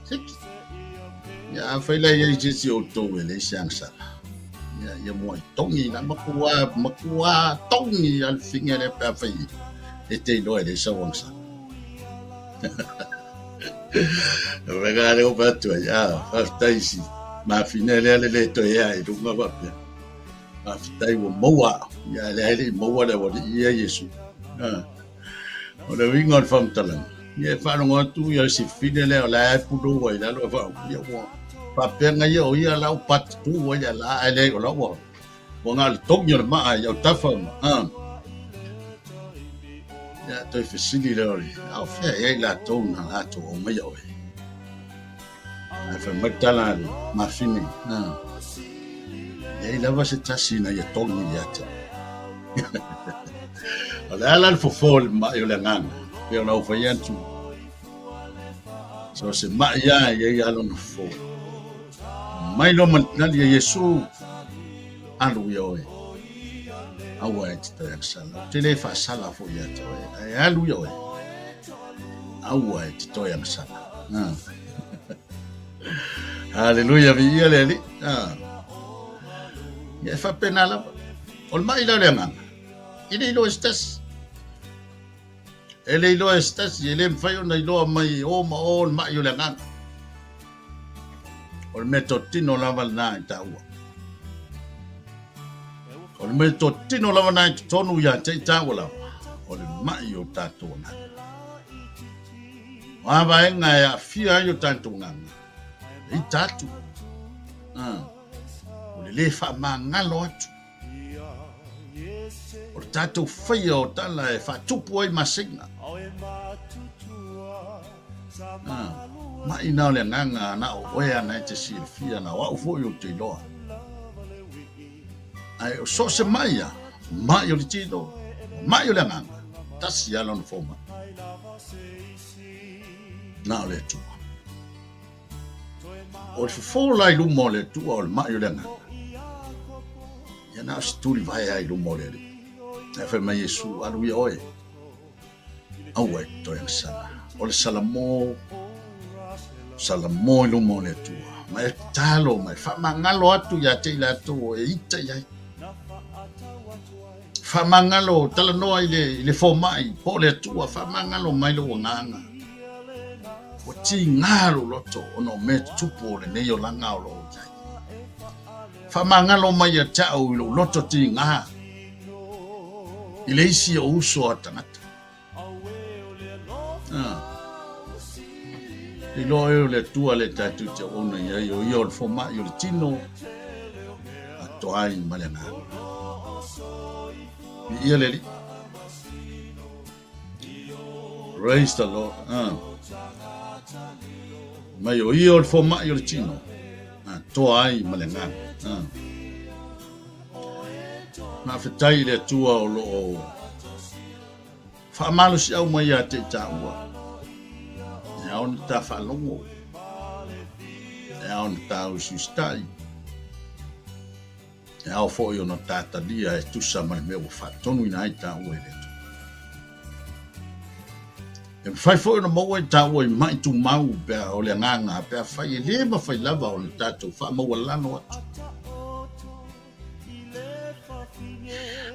seki. Ia, afai la e i ai se isi o outou e leai se agasala, ia, ia muai togi la, matuā, matuā togi a le fafine lea pe afai e te iloa e leai sau agasala. Vega le opa atu ai, ah, faafetai si mafine lea le le toe ea i luga faapea. Faafetai ua maua au, ia lea e le i maua le aualii ia Iesu. Ah, o le uiga o le faamatalaga, ia e faalogo atu ia si fine lea o la e pulou ai lalo e faa, ia ua faapea ia o ia la u patatu ai le la ae leai o la ua Ua na o le togi o le maa i autafa ma, ah. Ia, toe fesili lea o le, a o fea ea i latou na latou aumaia oe? Ae fai mai tala a le mafine, ah. Leai lava se tasi na ia togi ia te au. O le a la le fofo o le mai o le agaga, pei ona ou fai atu, so se mai lava e i ai lava lona fofo. Mai loa ma le tali a Iesu, Alu ia oe, aua e te toe agasala. Ou te le faasala foi ia te oe, ae alu ia oe, aua e te toe agasala. Ah. Haleluia, viia le Alii. Ah. Ia e faapena lava. O le mai la o le agaga, e le iloa e se tasi. E le iloa e se tasi, e le mafai ona iloa mai e o ma o le mai o le agaga. O le mea totino lava lena i taua. O le mea totino lava lena i totonu ia te i taua lava, o le mai o tatou agaga. O a vaega e aafia ai o tatou agaga, e ita atu. Ah, o le le faamagalo atu. O le tatou faia o tala e faatupu ai masina. Ah, mai na o le agaga na o oe ana e te silafia na o au foi ou te iloa. Ae o so o se mai a, mai o le tino, mai o le agaga, tasi lava lona fomai. Na o le Atua. O le fofo la i luma o le Atua o le mai o le agaga. Ia na o se tulivae lava i luma o le Alii. Ae fai mai Iesu, alu ia oe, aua e te toe agasala. O le salamo, salamo i luma o le Atua. Ma e tatalo ma e faamagalo atu ia te i latou o e ita i ai. Faamagalo, talanoa i le, i le fomai, po o le Atua, faamagalo mai lou agaga. Ua tiga lou loto ona o mea tutupu o lenei olaga o lo o i ai. Faamagalo mai ia te au i lou loto tiga i le isi o uso a tagata. Ah. Iloa e o le Atua le tatou te auauna i ai, o ia o le fomai o le tino, atoa ai ma le agaga. Viia le Alii. Praise the Lord. Ah. Mai o ia o le fomai o le tino, atoa ai ma le agaga. Ah. Faafetai i le Atua o lo o faamalosiau mai ia te i tāua. E ao ona ta faalogo, e ao ona ta usiusitai, e ao foi ona ta talia e tusa ma le mea ua faatonuina ai tāua e le Atua. E mafai foi ona maua i tāua i maʻi tumau pe a o le agaga pe afai e le mafai lava ona tatou faamaualalo atu.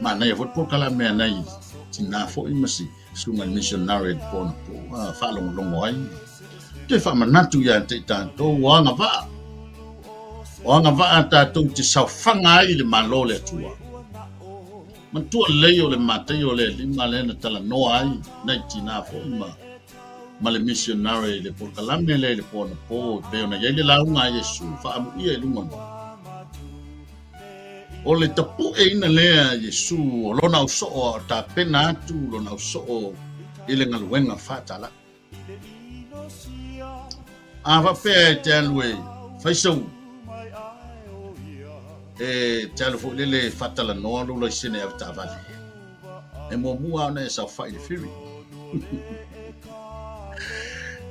Manaia foi le polokalame a nai tinā foi ma si susuga i le missionary i le po anapo a faalogologo ai. Toe faamanatu ia te i tatou o agavaa. O agavaa tatou te saofaga ai i le Malo o le Atua. Manatua lelei o le Mataio lea 5 lea na talanoa ai nai tinā foi ma ma le missionary i le polokalame lea i le po anapo e pei ona i ai le lauga a Iesu faaamuia i luga o le mauga. O le tapueina lea a Iesu o lona ausoo a o tapena atu lona ausoo i le galuega faatalai. A faapea e te alu e fai sau E te alu foi lele e faatalanoa lou laisene avetaavale. E muamua ona e saofai i le ferry.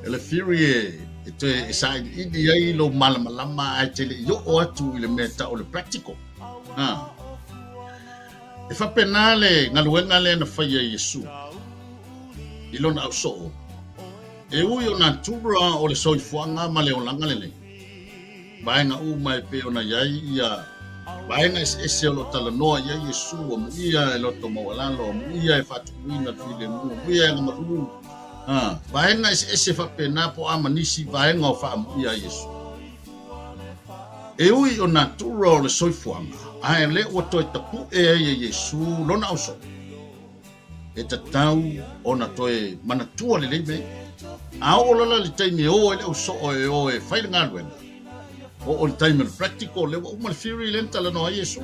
O le ferry e, e toe e sailiili ai lou malamalama ae te le i oo atu i le mea tau o le practical. Ha. E faapena le galuega lea na faia e Iesu i lona ausoo. E ui o natura o le soifuaga ma le olaga lenei, vaega uma e pei ona i ai ia vaega eseese o lo o talanoa i ai Iesu, amuia e loto maualalo, amuia e faatupuina le filemu, amuia e agamalu, ha, vaega eseese faapena po o a ma nisi vaega o faaamuia ai Iesu. E ui o natura o le soifuaga, ae o lea ua toe tapu'e ai e Iesu lona ausoo. E tatau ona toe manatua lelei mea ia. A oo lala le taimi e o ai le ausoo e o e fai le galuega, oo le taimi o le practical, lea ua uma le theory lea na talanoa ai Iesu.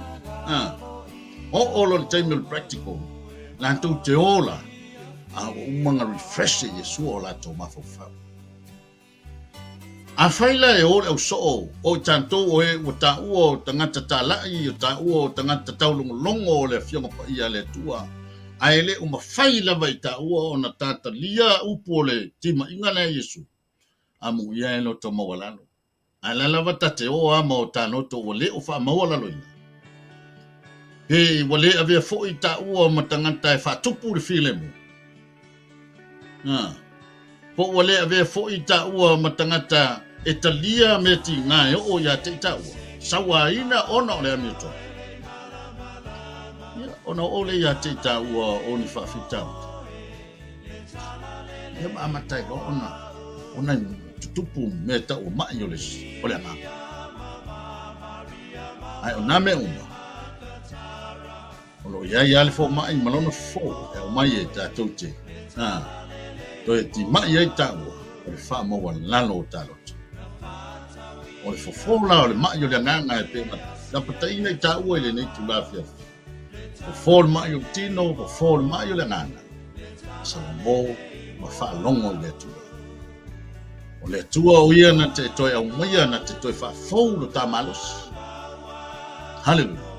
A oo loa le taimi o le practical, latou te o la, a ua uma ona refresh e Iesu o latou mafaufau. Afai la e o le ausoo o i tatou o e ua taua o tagata talai, o taua o tagata taulogologo o le Afioga Paia a le Atua, ae le o mafai lava i taua ona tatalia upu o le timaiga lea a Iesu, amuia e loto maualalo. Ae la lava ta te o a ma o ta loto ua le o faamaualaloina. Pe ua le avea foi taua ma tagata e faatupu le filemu. A. Po ua le avea foi taua ma tagata e talia mea tiga e oo ia te i taua, sauaina ona o le amiotonu. Ia, ona oo lea ia te i taua o ni faafitauli. Ia ma amata ai loa ona, ona tutupu mea tau o ma'i o le, o le agaga. Ae o nā mea uma, O lo o i ai lava le fomai ma lona fofo e aumai e tatou te a, toe timai ai taua o le faamaualalo o ta loto. O le fofo la o le ma'i o le agaga e pei ona lapataina i taua i lenei itula afiafi. Fofo le ma'i o le tino, fofo le ma'i o le agaga. Salamo ma faalogo i le Atua. O le Atua o ia na te toe aumaia, na te toe faafou lo ta malosi. Haleluia.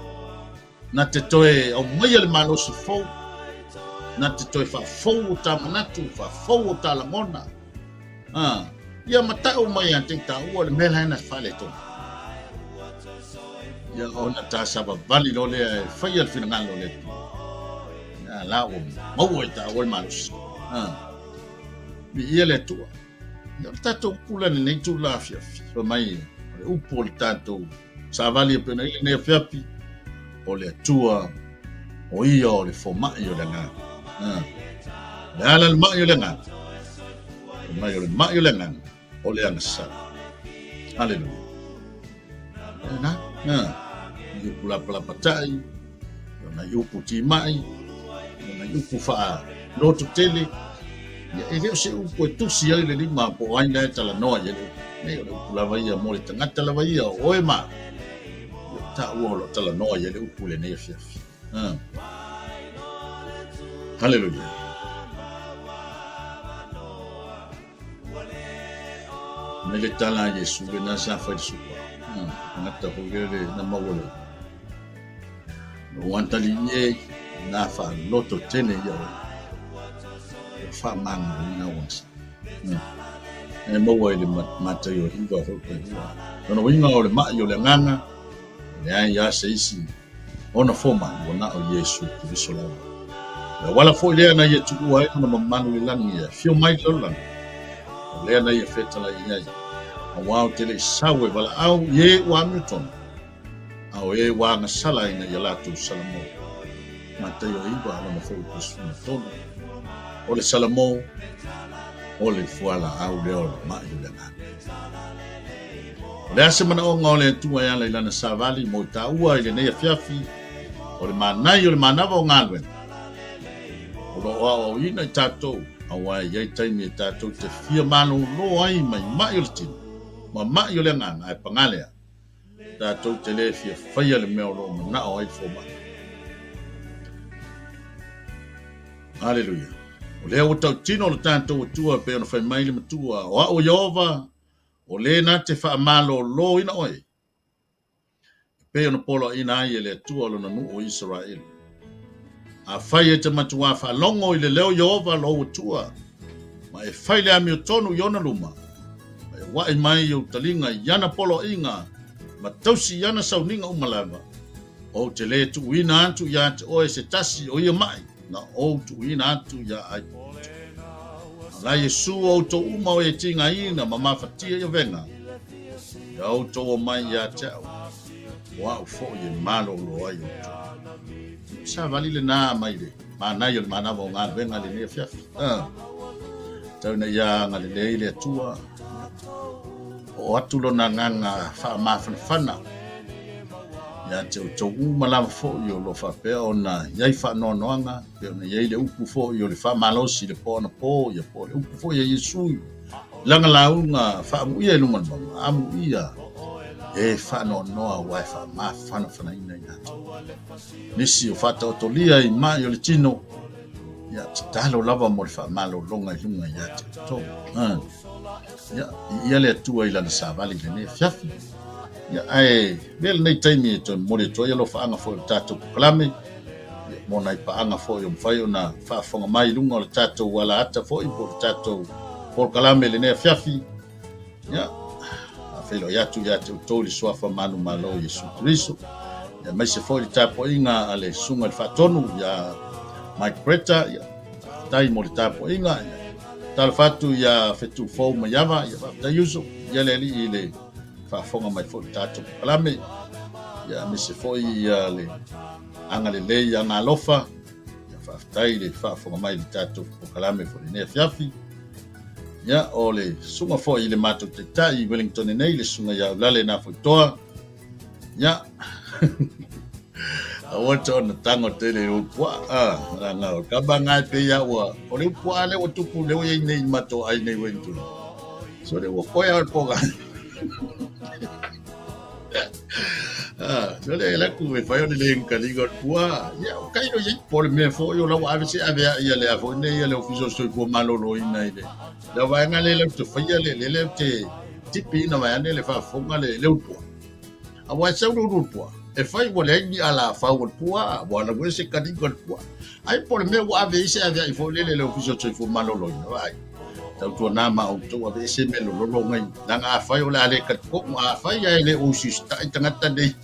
Na te toe aumaia le malosi fou, na te toe faafou o ta manatu, faafou o ta lagona. Ah, ia matau mai ia te taua le mea la na faaletonu. Ia ona ta savavali loa lea e faia le finagalo o le Atua. Ia la ua maua i taua le malosi. Ah, viia le Atua. Ia o le tatou upu la lenei itula afiafi, fai mai o le upu o le tatou savali e pei ona i ai lenei afiafi, o le Atua o ia o le fomai o le agaga. Ah. O le a la le ma'i o le agaga? Fai mai o le ma'i o le agaga, o le agasala. Haleluia. Lena, na, i upu lapalapatai, o nai upu timai, o nai upu faa-loto tele, ia, e le o se upu e tusi ai le lima po o ai la e talanoa i ai le upu. Nei, o le upu lava ia mo le tagata lava ia, o oe ma au. Ia, o taua o lo o talanoa i ai le upu i lenei afiafi. Ah. Haleluia. Mai le tala a Iesu lena sa fai le sua. Tagata foi lele na maua le o antali e na faaloto tele ia oe. Ua faamagaloina ua sa. E maua i le Mataio 9 foi pe lua. Lona uiga o le ma'i o le agaga, e leai lava se isi ona fomai ua na o Iesu Keriso lava. O le auala foi lea na ia tuua ai lona mamalu i le lagi e afio mai i le lalolagi, o lea na ia fetalai i ai, auā ou te le i sau e valaau i e ua amiotonu, a o e ua agasala ina ia latou salamo. Mataio 9, lona foi pe 13. O le salamo, o le fualaau lea o le ma'i o le agaga. O le a se manaoga o le Atua e ala i lana savali mo i taua i lenei afiafi o le manai o le manava o galuega o lo o aoaoina i tatou, aua e i ai taimi e tatou te fia malolo ai mai ma'i o le tino ma ma'i o le agaga, ae paga lea, tatou te le fia faia le mea o lo o manao ai le fomai. Aleluia. O lea ua tautino lo tatou Atua e pei ona fai mai le Matua, o au o Ieova, O le na te faamaloloina oe. pei ona poloaiina ai e le Atua lona nuu o Isaraelu. Afai e te matuā faalogo i le leo o Ieova lou Atua, ma e fai le amiotonu i ona luma, ma e ua'i mai i ou taliga i ana poloaiga ma tausi i ana sauniga uma lava, ou te lē tuuina atu iā te oe se tasi o ia ma'i na ou tuuina atu iā Aigupito. A o la Iesu o outou uma o e tigaina ma mafatia i avega, ia outou omai iā te a'u, o a'u fo'i e malōlō ai outou. Savali lenā mai le manaia o le manava o galuega lenei afiafi. Ah. Tau ina ia agalelei le Atua. Oo atu lona agaga faamafanafana ia te outou uma lava foi o lo o faapea ona i ai faanoanoaga, pei ona i ai le upu foi o le faamalosi i le po anapo, ia po o le upu foi a Iesu i lana lauga faamuia i luga o le mauga, amuia e faanoanoa aua e faamafanafanaina i latou. Nisi o faataotolia i mai o le tino, ia tatalo lava mo le faamalologa i luga ia te outou. Ia, viia le Atua i lana savali i lenei afiafi. Ia, ae avea lenei taimi e toe momoli atu ai alofaaga foi o le tatou polokalame, ia, mo nai paaga foi o mafai ona faafofoga mai i luga o le tatou alaata foi po o le tatou polokalame i lenei afiafi. Ia, faafeiloai atu ia te outou i le suafa manumalo o Iesu Keriso, ia, aemaise foi le tapuaiga a le Susuga i le Faatonu ia Mike Bretta, ia, faafetai mo le tapuaiga. Ia, talofa atu ia Fetuufou Maiava, ia faafetai uso, ia le alii i le faafofoga mai foi i le tatou polokalame, ia aemaise foi ia le agalelei ia Galofa, ia faafetai i le faafofoga mai i le tatou polokalame foi lenei afiafi. Ia, o le susuga foi i le matou taitai i Wellington nei, le susuga ia Aulale Nafoitoa, ia, aua te ona tango tele i upuaa, ah, langa o kama ngai pe ia ua, o le upuaa le ua tupu le ua iai nei i matou ai nei Wellington. So le ua koe au le poga. Ah, so le la ku e fai o le le nkaliga o le pua. Ia, o kai no iai po le mea foi o la ua ave se ave a ia le a foi nei ia le ofisa o le soifua maloloina i le le vaega le lau te faia le le lau te tipi ina vai ane le faafofoga le le upua. A ua sau le upua, e fai ua leai ni ala fau o le pua, ua ala se kaliga o le pua. Ai po le mea ua ave i se ave ai foi lele le ofisa o le soifua maloloina, vaai. Tautuana ma outou aveese mea lololo ngai. Leaga afai o le a le talitonu, afai ae le o usiusitai tagata nei.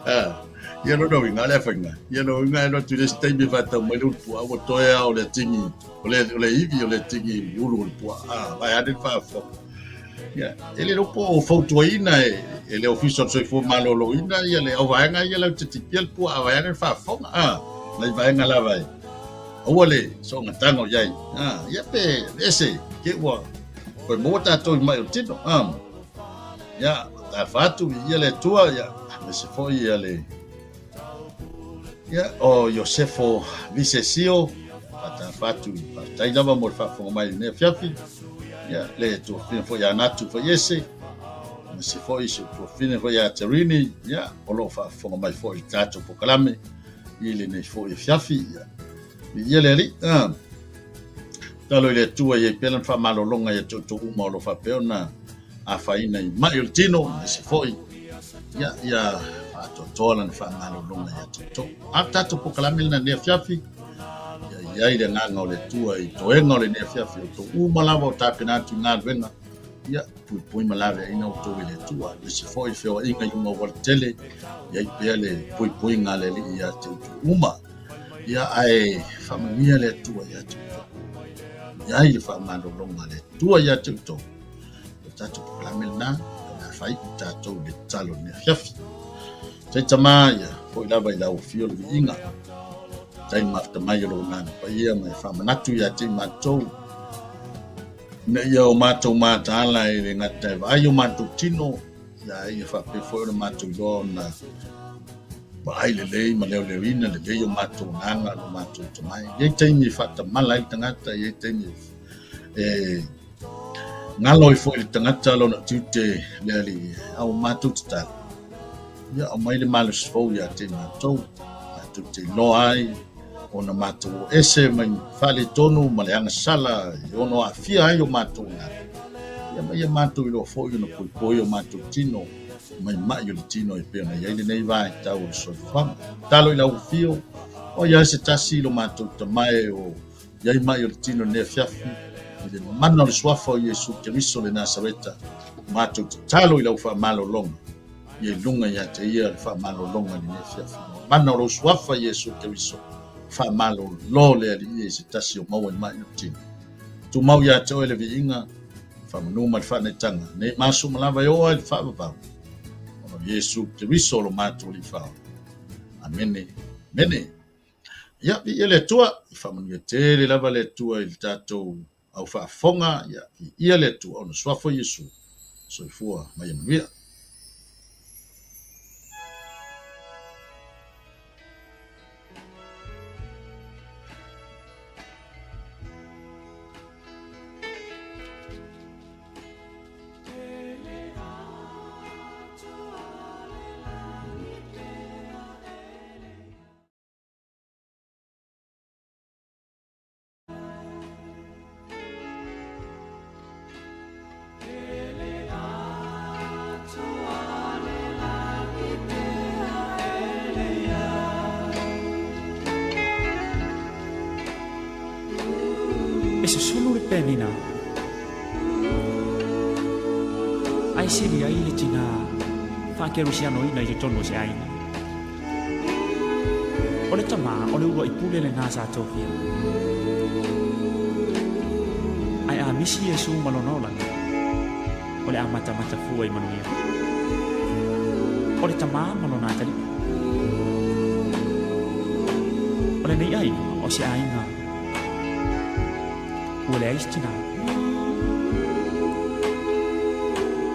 Ah, ia lona uiga le faiga. Ia lona uiga e alu atu i le isi taimi e faatau mai le ulu puaa ua toe lava o le tigi, o le, o le ivi o le tigi ulu o le puaa. Ah, vae ane le faafofoga. Ia, e le iloa po o fautuaina e, e le Ofisa o le Soifua Maloloina ia le auvaega ia lau te tipia le puaa vae ane le faafofoga. Ah, nai vaega lava e. Aua le soona tago i ai. Ah, ia pe ese ke ua koe maua tatou i mai o le tino. Ah, ia, talofa atu i ia le Atua, ia, aemaise foi ia le, ia, o Iosefo Visesio, faatalofa atu, faafetai lava mo le faafofoga mai i lenei afiafi. Ia, le tuafafine foi ia Natu Faiese, aemaise foi si ou tuafafine foi ia Terini, ia, o lo o faafofoga mai foi i le tatou polokalame i lenei foi afiafi. Ia, viia le Alii. Ah. Tatalo i le Atua ia i pea lana faamalologa ia te outou uma o lo o faapea ona afaina i mai o le tino, aemaise foi ia, ia faatoatoa lana faamalologa ia te outou. A o le tatou polokalame lena i lenei afiafi, ia i ai le agaga o le Atua i toega o lenei afiafi, outou uma lava o tapena atu i galuega, ia puipui ma laveaiina outou e le Atua, aemaise foi le feoaiga i luga o aualatele, ia i pea le puipuiga a le Alii ia te outou uma. Ia ae faamanuia le Atua ia te outou. I ai le faamalologa a le Atua ia te outou. O le tatou polokalame lena, o le a fai i tatou i le tatalo i lenei afiafi. Tai tama ia, foi lava i lau afio le viiga. Tai mafuta mai o lou agaga paia ma e faamanatu ia te i matou. Ina ia o matou mataala e le gata e vaai o matou tino, ia ia faapea foi ona matou iloa ona vaai lelei ma leoleoina lelei o matou agaga lo matou tomai. E i ai taimi e faatamala ai le tagata, e i ai taimi e galo ai foi le tagata lona tiute le Alii, a ua matou tatalo, ia aumai le malosi fou ia te matou, matou te iloa ai ona matou o ese mai faaletonu ma le agasala e ono aafia ai o matou agaga. Ia ma ia matou iloa foi ona poipoi o matou tino. mai ma'i o le tino e pei ona i ai lenei vaitau o le soifuaga. Tatalo i lau afio, o i ai se tasi i lo matou tamae o i ai ma'i o le tino i lenei afiafi, i le mana o le suafa o Iesu Keriso le Nasareta, matou tatalo i lau faamalologa, ia i luga ia te ia le faamalologa i lenei afiafi. Mana o lou suafa Iesu Keriso, faamalolo le Alii i se tasi o maua i ma'i o le tino. Tumau ia te oe le viiga, faamanu ma le faanaitaga, nei ma aso uma lava e oo ai i le faavavau, ona o Iesu Keriso lo matou Alii Faaola. Amene. Amene. Ia, viia le Atua, i faamanuia tele lava le Atua i le tatou au faafofoga, ia, viia le Atua, ona suafa o Iesu, soifua ma ia manuia. E susulu le penina ae sili ai le tinā faakerisianoina i totonu o se aiga. O le tama o le uluai pule lenā sa tofia. Ae a misi Iesu ma lona olaga, o le a matamata fua i manuia. O le tama ma lona atalii. O lenei aiga o se aiga ua leai se tinā.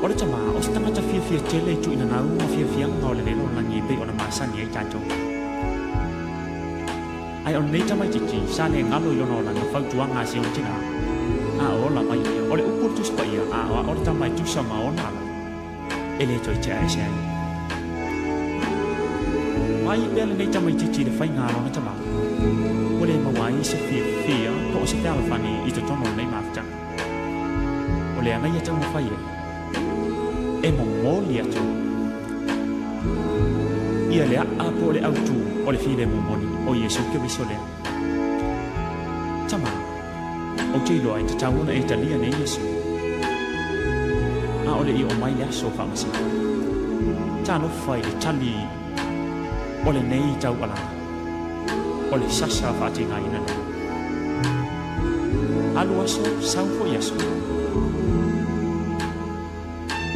O le tama o se tagata fiafia tele i tuuina gau ma fiafiaga o le lalolagi e pei ona masani ai tatou. Ae o lenei tamaitiiti sa le galo i lona olaga fautuaga a si ona tinā, a o ola mai ia, o le upu o le Tusi Paia, a o a o le tama e tusa ma ona ala, e le toe tea ese ai. Mai pea lenei tamaitiiti i le faiga a lona tama, ua le maua ai se fiafia po o se fealofani i totonu o lenei mafutaga. O le aga ia taumafai ai, e momoli atu ia le a'a po o le autu o le filemu moni o Iesu Keriso lea. Tama, ou te iloa e tatau ona e talia nei Iesu. A o le i oo mai le aso faamasino. Talofa i le tali o lenei taualaga, o le sasa faatigaina lea. Alu aso, sau foi aso.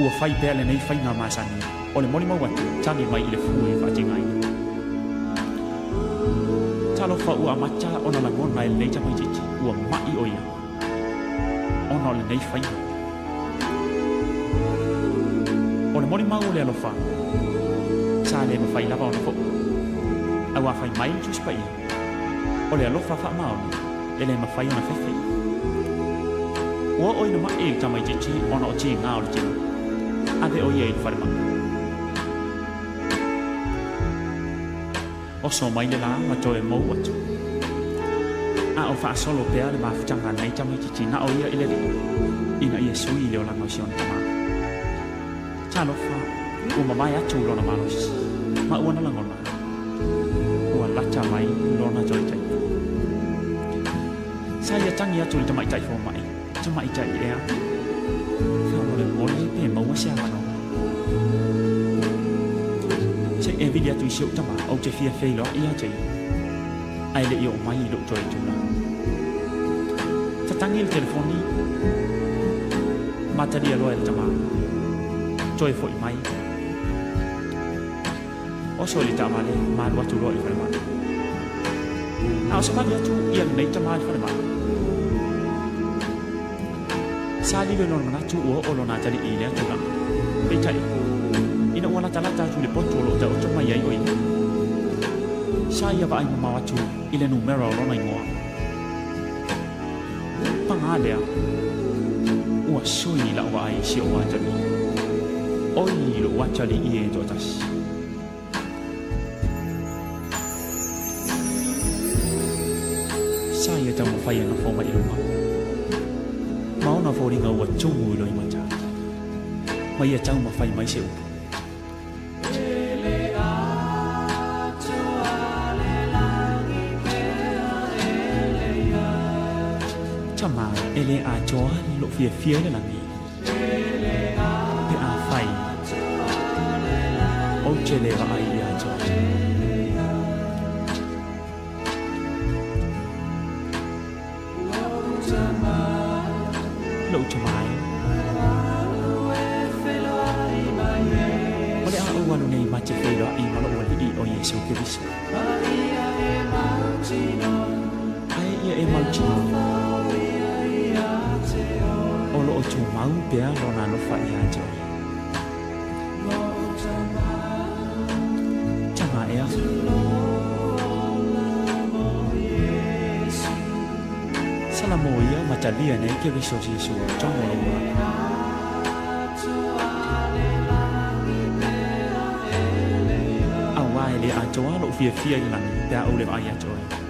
Ua fai pea lenei faiga masani o le molimau atu tali mai i le fue faatigaina. Talofa ua amata ona lagona e lenei tamaitiiti ua ma'i o ia ona o lenei faiga. O le molimau o le alofa sa le mafai lava ona fo'u, aua fai mai le Tusi Paia, o le alofa faamaoni e le mafai ona fefe. Ua oo ina ma'i le tamaitiiti ona o tiga o le tino, ave o ia i le falemai. Oso mai le la ma toe mou atu. A o faasolo pea le mafutaga a lenei tamaitiiti na o ia i le Alii, ina ia sui i le olaga o si ona tama. Talofa, ua mamae atu lona malosi, ma ua na lagona, ua lata mai lona toe taimi. Sa ia tagi atu i le tamaitai fomai, Tamaitai ea, faamolemole pe maua se avanoa. Se i e vili atu i si ou tama, ou te fia feiloai ia te ia, ae le i oo mai i lou toe tulaga. Tatagi le telefoni, ma talia loa e le tama, Toe foi mai. Oso i le taavale, ma alu atu loa i le falemai. A o savali atu ia lenei tama i le falemai, sa lilo i lona manatu ua oo lona atalii i lea tulaga. Peitai, ina ua latalata atu i le potu o lo o taoto mai ai o ia, sa ia vaai mamao atu i le numera o lona igoa. Paga lea, ua sui la'u vaai i si o'u atalii. Oi lo'u atalii e toatasi. Sa ia taumafai e nofo mai i luma, ma ona foliga ua tumu i loimata, ma ia taumafai mai se upu. Tama, e le atoa lou fiafia i le lagi, pe afai ou te le vaai ia te oe. Lou tama e, o le a ou alu nei ma te feiloai ma lou Alii o Iesu Keriso. Ae ia e mautinoa, o lo o tumau pea Lona alofa ia te oe. Tama ea. Salamo ia ma talia nei Keriso Iesu i totonu o lou olaga. Aua e le atoa lou fiafia i le lagi pe a ou le vaai ia te oe.